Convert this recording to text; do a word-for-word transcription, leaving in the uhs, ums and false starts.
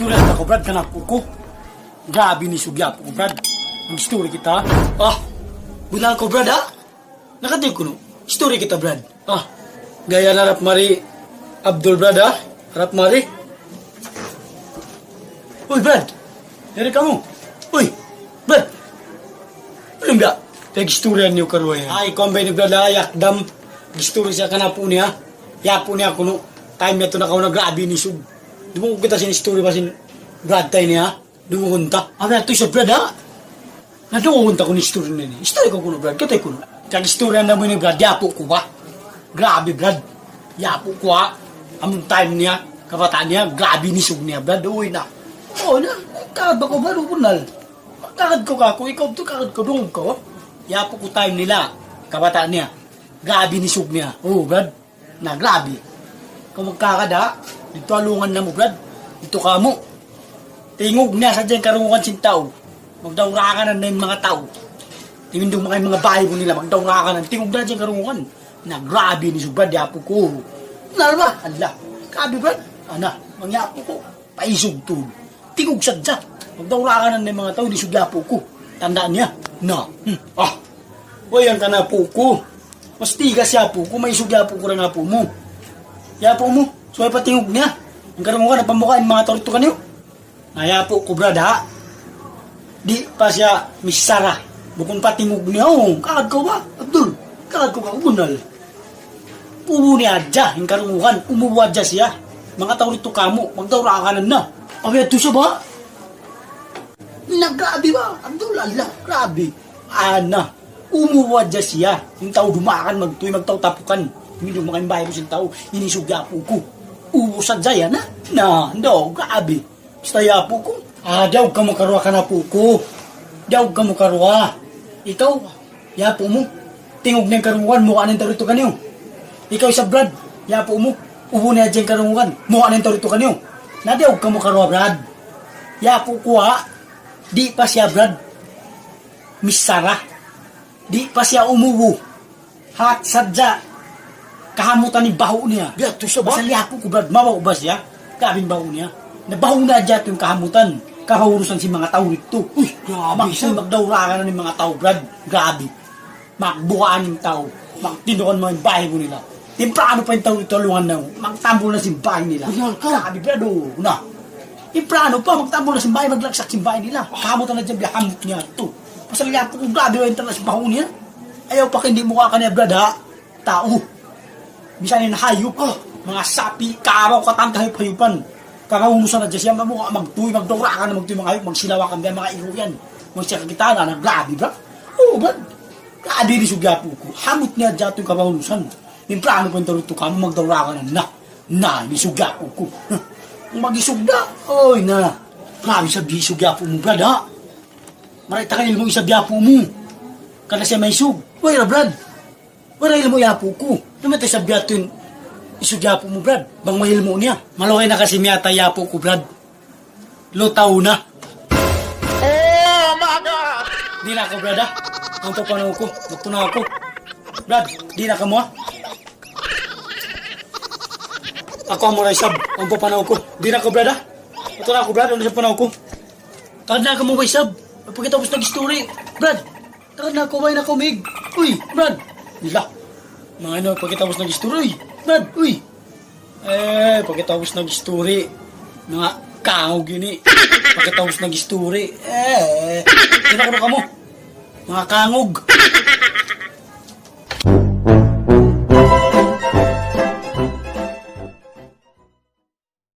Istorya kita kaw, Brad, kan apu' ku. Grabi in isug hi apu' ku, Brad. Mag-istorya kita. Ah, bunnal kaw, Brad, ha? Nakatay kunu'. Istorya kita, Brad. Ah, gaya na harap mari, Abdul, Brad, ha? Harap mari. Uy, Brad. Yari kamu. Uy, Brad. Ano ba? Pag-istorya niyu karuwa yan. Ay, kuwan ba ini, Brad, ha? Yakdam. Istorya siya kan apu' niya. Hi apu' niya kunu'. Time niya tu nakauna, grabi in isug. Dumungug kita sin istorya pa sin Brad ta ini, ha? Dungugun ta. Abi, atu siya, Brad, ha? Na, dungugun ta kunu' istorya niya ini. Istorya ku kunu', Brad. Katay kunu'. Kag istorya namu' ini, Brad. Hi apu' ku ba? Grabi, Brad. Hi apu' ku, ha? Amun time niya, kabata' niya, grabi in isug niya, Brad. Uy na. Uy na. Kagad ba kaw, Brad? Bunnal. Kagad kaw kaku', ikaw tu, kagad kaw, dungugun kaw, ha? Hi apu' ku time nila, kabata' niya. Grabi in isug niya. Oh, Brad. Na, grabi. Kaw magkakada, didtu ha lungan namu', Brad. Didtu kamu'. Tingug niya sadja in karungugan sin tau. Magdaurakanan na in manga tau. Timindug manga, in manga bāy nila, magdaurakanan. Tingug niya sadja in karungugan. Na, grabi in isug, Brad, hi apu' ku. Bunnal ba? Allah. Grabi, Brad. Ana, manga apu' ku. Paisug tuud. Tingug sadja. Magdaurakanan na in manga tau, in isug hi apu' ku. Tanda' niya. Na. Hmm. Ah. Uy, yan kan apu' ku. Mas tigas hi apu' ku, maisug hi apu' ku dayn ha apu' mu. Hi apu' mu, subay pa tingug niya. In karungugan, pamuka' in manga tau didtu kaniyu. Na, hi apu' ku, Brad, ha? Di' pa siya misara. Bukun pa tingug niya. Oh, kagad kaw ba, Abdul? Kagad kaw ba, bunnal? Ubu niya hadja, in karungugan, umubu hadja siya. Manga tau didtu kamu', magdaurakanan na. Abi, atu siya ba? Na, grabi ba? Abdul, Allah, grabi. Ana, umubu hadja siya. In tau dumakan, magtuy, magtau tapukan. Timindug manga in bāy sin tau, in isug hi apu' ku. Ubu sadja yan, ha? Na, no, grabi. Basta hi apu' ku. Ah, daug kamu karuwa kan apu' ku. Daug kamu karuwa. Ikaw, hi apu' mu. Tingug niya in karungugan, muka' na in tau didtu kaniyu. Ikaw isab, Brad, hi apu' mu. Ubu niya hadja in karungugan, muka' na in tau didtu kaniyu. Na, daug kamu karuwa, Brad. Hi apu' ku, ha? Di' pa siya, Brad, misara. Di' pa siya umubu. Hat sadja kahamutan in bahu' niya. Biya' tu siya ba? Pasal hi apu' ku, Brad, mabahu' ba siya? Grabi in bahu' niya. Na, bahu' niya hadja tu in kahamutan. Kabaurusan sin manga tau didtu. Uy, grabi siya. Magdaurakanan in manga tau, Brad. Grabi. Magbukaan in tau. Magtindukan manga in bāy nila. Timprano pa in tau didtu ha lungan namu'. Magtambul na sin bāy nila. Bunnal ka. Grabi, Brad, oh. Na. Timprano pa, magtambul na sin bāy, maglagsak sin bāy nila. Kahamutan na hadja in biya' hamut niya tu. Pasal hi apu' ku, grabi in taas bahu' niya. Ayaw pa ka, di' mu kaniya, Brad, ha? Tau. Misan in hayup, oh, manga sapi', karaw, katan kahayup-hayupan. Kagaunusan hadja siya, mamu-, magtuy, magdaurakan, magtuy, manga hayup, magsilawakan, biya' manga ilu' yan. Magsiya kakitaan, na, grabi, Brad. Oo, Brad. Grabi in isug hi apu' ku. Hamut niya hadja tu in kabaunusan. Timprano pa in tau didtu kamu', magdaurakan na. Na, in isug hi apu' ku. Mag-isug da. Oy, na. Grabi isab in isug hi apu' mu, Brad, ha? Marayaw ta kan ilmu' isab hi apu' mu. Karna' siya maisug. Way ra, Brad. Way ra ilmu' hi apu' ku. Namatay sa biya' tu in isug hi apu' mu, Brad. Bang way ilmu' niya. Malugay na kasi miyatay hi apu' ku, Brad. Lutaw na. Oh my God! Di' na aku, Brad, ha? Ampa panaw ku. Magtunaw aku. Brad, di' na kamu, ha? Aku amu ra isab. Ampa panaw ku. Di' na aku, Brad, ha? Magtunaw aku, Brad. Ampa panaw ku. Tagad na kamu ba isab? Pagkatapus nag-istori. Brad, tagad na aku, way na aku mig. Uy, Brad. Ila. Manga unu, pagkatapus nag-istori, uy. Brad, uy. Eh, pagkatapus nag-istori. Manga kangug ini. Pagkatapus nag-istori. Eh, di' na aku kamu. Manga kangug.